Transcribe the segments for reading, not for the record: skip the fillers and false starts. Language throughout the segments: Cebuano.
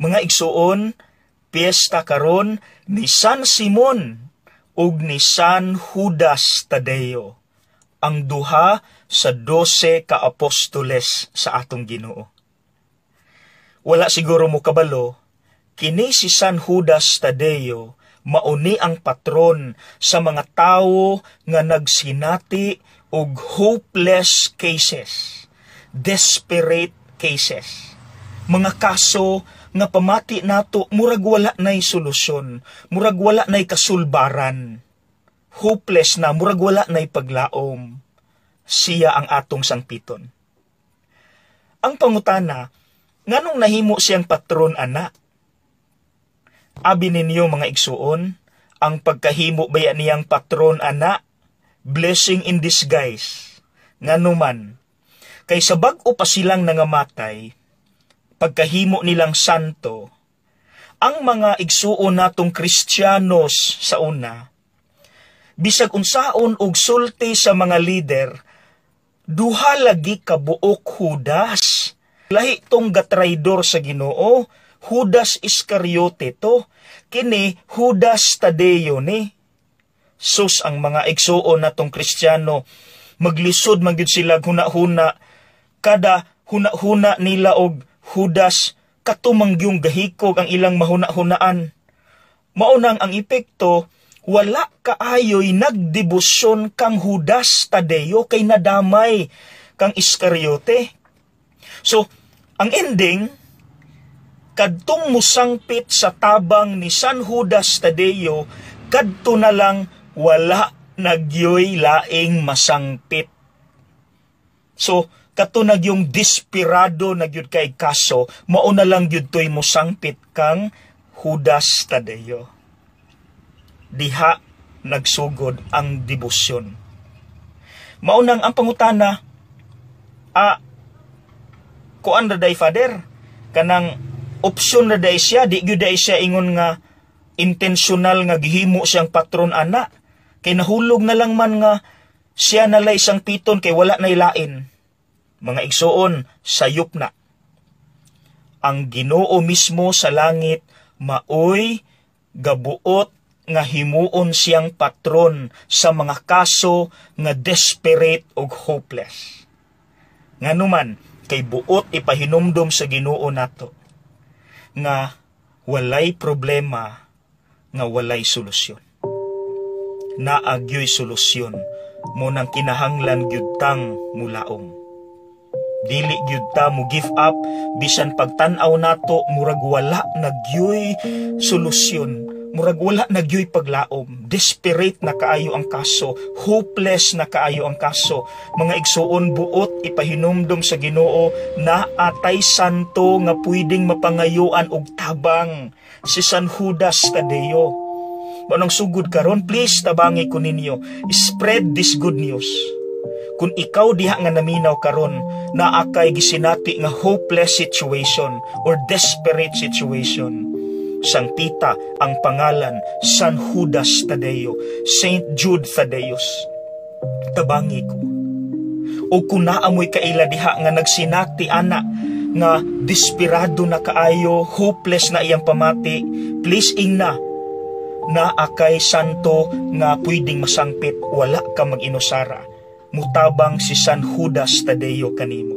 Mga igsuon, piyesta karon ni San Simon ug ni San Judas Tadeo, ang duha sa 12 ka apostoles sa atong Ginoo. Wala siguro mo kabalo, kini si San Judas Tadeo mauni ang patron sa mga tawo nga nagsinati og hopeless cases, desperate cases. Mga kaso nga pamati nato murag wala nay solusyon, murag wala nay kasulbaran. Hopeless na, murag wala nay paglaom. Siya ang atong sangpiton. Ang pangutana, nganong nahimo siyang patron ana? Abi ninyo, mga igsuon, ang pagkahimo baya niyang patron ana, blessing in disguise. Nganuman, kay sa bag-o pa silang nangamatay, pagkahimo nilang santo, ang mga igsuon natong Kristiyanos sa una, bisag unsaon og sulti sa mga lider, duha lagi ka buok Judas. Lahi tong gatraidor sa Ginoo, Judas Iscariote to, kini Judas Tadeo ni. Sus, ang mga igsuon natong Kristiyano, maglisod man gyud sila huna-huna, kada huna-huna nila og Judas, katumangyong gahikog ang ilang mahuna-hunaan. Maunang ang epekto, wala kaayoy nagdebosyon kang Judas Tadeo kay nadamay kang Iscariote. So, ang ending, kadtong musangpit sa tabang ni San Judas Tadeo, kadto na lang wala nagyoy laing masangpit. So, kato nagyong desperado na gyud kay kaso, mao na lang gyud to'y musangpit kang Judas Tadeo. Diha nagsugod ang debosyon. Maunang ang pangutana, kuan ra day, Father, kanang opsyon ra day siya, di gyud day siya ingon nga intentional nga gihimo siyang patron ana, kay nahulog na lang man nga siya nalay sangpiton kay wala na ilain. Mga igsuon, sayop na. Ang Ginoo mismo sa langit maoy gabuot nga himuon siyang patron sa mga kaso nga desperate og hopeless. Nganuman, kay buot ipahinumdom sa Ginoo nato nga walay problema nga walay solusyon. Naagyoy solusyon mo nang kinahanglan gyud tang mulaom. Dili gyud ta mo give up bisan pagtan-aw nato murag wala na gyoy solusyon, murag wala na gyoy paglaom. Desperate na kaayo ang kaso, hopeless na kaayo ang kaso. Mga igsuon, buot ipahinumdom sa Ginoo na atay santo nga pwedeng mapangayuan og tabang, si San Judas Tadeo. Manong sugod karon, please tabangi ko ninyo. Spread this good news. Kung ikaw diha nga naminaw karon, naa kay gisinati nga hopeless situation or desperate situation, sangpita ang pangalan San Judas Tadeo, Saint Jude Thaddeus. Tabangi ko. O kung naamoy kaila diha nga nagsinati ana nga desperado na kaayo, hopeless na iyang pamati, please ingna naa kay santo nga pwedeng masangpit, wala ka mag-inusara. Mutabang si San Judas Tadeo kanimo.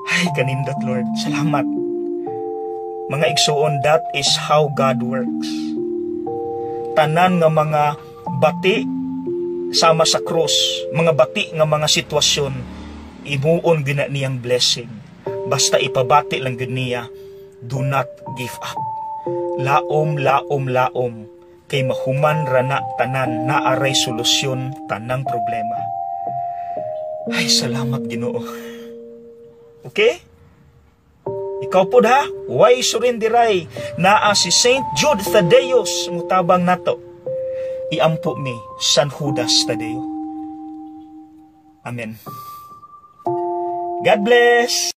Ay, kanindot, Lord. Salamat. Mga igsuon, that is how God works. Tanan nga mga bati sama sa cross, mga bati nga mga sitwasyon, imuon gina niyang blessing. Basta ipabati lang gud niya, do not give up. Laom, laom, laom, kay mahuman ra na tanan, naaray solusyon tanang problema. Ay, salamat, Ginoo. Okay? Ikaw po ha, why surindiray, naa si Saint Jude Thaddeus mutabang nato. Iampo mi San Judas Tadeo. Amen. God bless!